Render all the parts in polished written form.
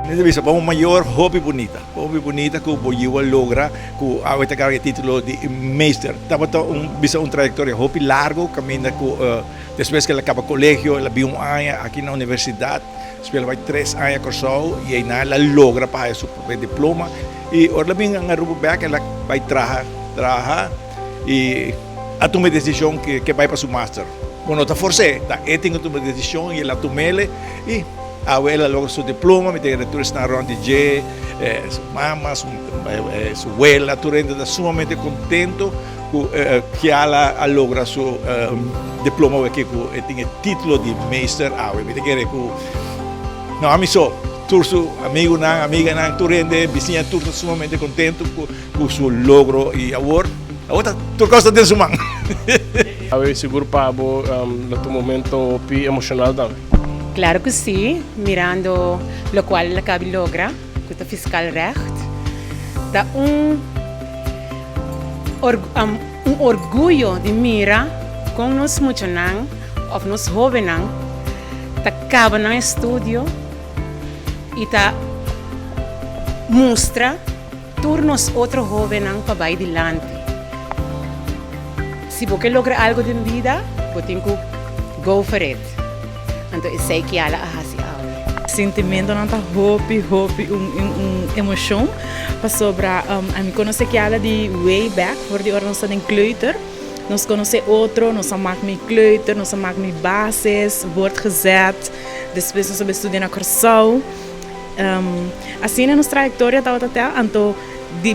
Mi ta bisa pa un mayor hopi bunita, hopi bunita ku bo yiu a logra ku awe ta karga e titulo di meester. Tabata un bisa un trayektoria hopi largu kaminda ku despues ku el a kaba kolegio el a bin un aña aki na universidat, despues el a bai tres aña Kòrsou i einan el a logra pa haya su propio diploma i ora el a bin Aruba bèk el a bai traha traha i a tuma e desishon ku e bai pa su master. Bo no ta fors'é, ta e tin ku tuma e desishon i el a tum'el i. Awe el a logra su diploma, mi ta kere tur esnan rond di dje, su mama, su wela, tur hende ta sumamente contento cu Kiala a logra su diploma awe aki cu e tin e titulo di meester awe. Mi ta kere cu no ami so, tur su amigunan, amiganan, tur hende, bisiña, tur ta sumamente contento cu su logro y awor, awor ta tur cos ta den su man. Awe sigur pa bo lo ta un momento hopi emocional tambe. Claro cu si, mirando locual el a cabi logra cu ta fiscal recht, ta un un orguyo di mira con nos muchanan of nos hobennan ta caba nan estudio y ta mustra tur nos otro hobennan pa bay dilanti. Si bo ke logra algo den bida, bo tin ku go for it. Anto esei Kiala a hasi awe. Sintimentonan ta hopi hopi un un emoshon pasobra ami konosé Kiala di way back for di ora nos ta den kleuter. Nos konosé otro, nos a mak mi kleuter, nos a mak mi basis, voortgezet, despues nos a bai studia na Kòrsou. Asina nos trayektoria tabata tel, anto di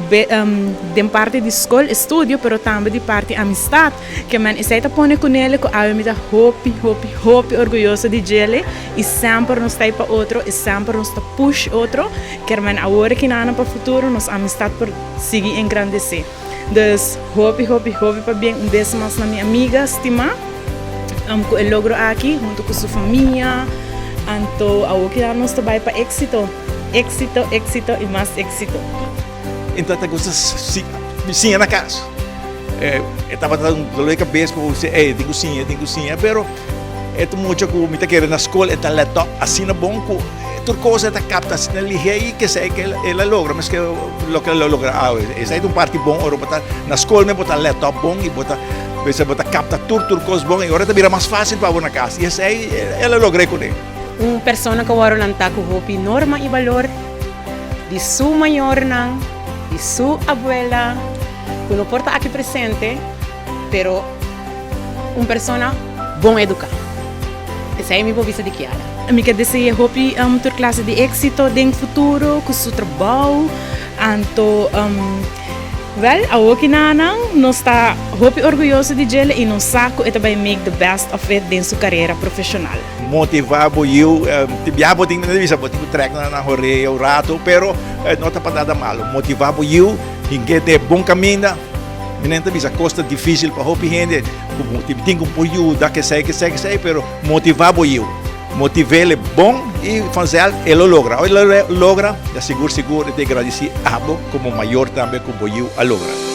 den parti di skol estudio pero tambe di parti amistad ke men esei ta pone kunele ku awe mi ta hopi hopi hopi orguyoso di djele i semper nos ta ei pa otro i semper nos ta push otro ker men awor e kinanan pa futuro nos amistad por sigui engrandesé. Dus hopi hopi hopi pabien un bes mas na mi amiga stimá ku e logro aki huntu ku su famia. Anto awor kila nos ta bai pa éxito, éxito, éxito i mas éxito. E ta gusta siña na kas. E tabata un dolor di kabes ku bo ey e tin ku siña, e tin ku siña, pero e ta mucha ku mi ta kere na skol e ta let op asina bon ku tur kos e ta kapta asina lihé i kesei ke el a logra meske loke el a logra awe. Esei ta un parti bon ora bo ta na skol mes bo ta let op bon i bo ta bisa bo ta kapta tur tur kos bon i ora ta bira mas fásil pa bo na kas i esei el a logr'é kuné. Un persona ku a wòrdu lantá ku hopi norma i balor di su mayornan, di su abuela ku no por ta aki presente, pero un persona bon eduká. Esei mi por bisa di Kiara. Mi ke dese'é hopi tur klase di éksito den futuro ku su trabou. Anto, wèl, awoki nanan nos ta hopi orguyoso di djele i nos sa ku e ta bai make the best of it den su karera profeshonal. Motivá bo yiu, tin biaha bo tin bisa bo tin ku trèk nan nan horea un ratu, pero no ta pa nada malo. Motivá bo yiu, hink'é den e bon kaminda. Mi nen ta bisa kos ta difísil pa hopi hende ku bo tin ku por yuda kesei kesei kesei pero motivá bo yiu motiv'el bon i vanzelf e lo logra ora e lo logra ya sigur sigur e ta gradisí abo komo mayor tambe ku bo yiu a logra.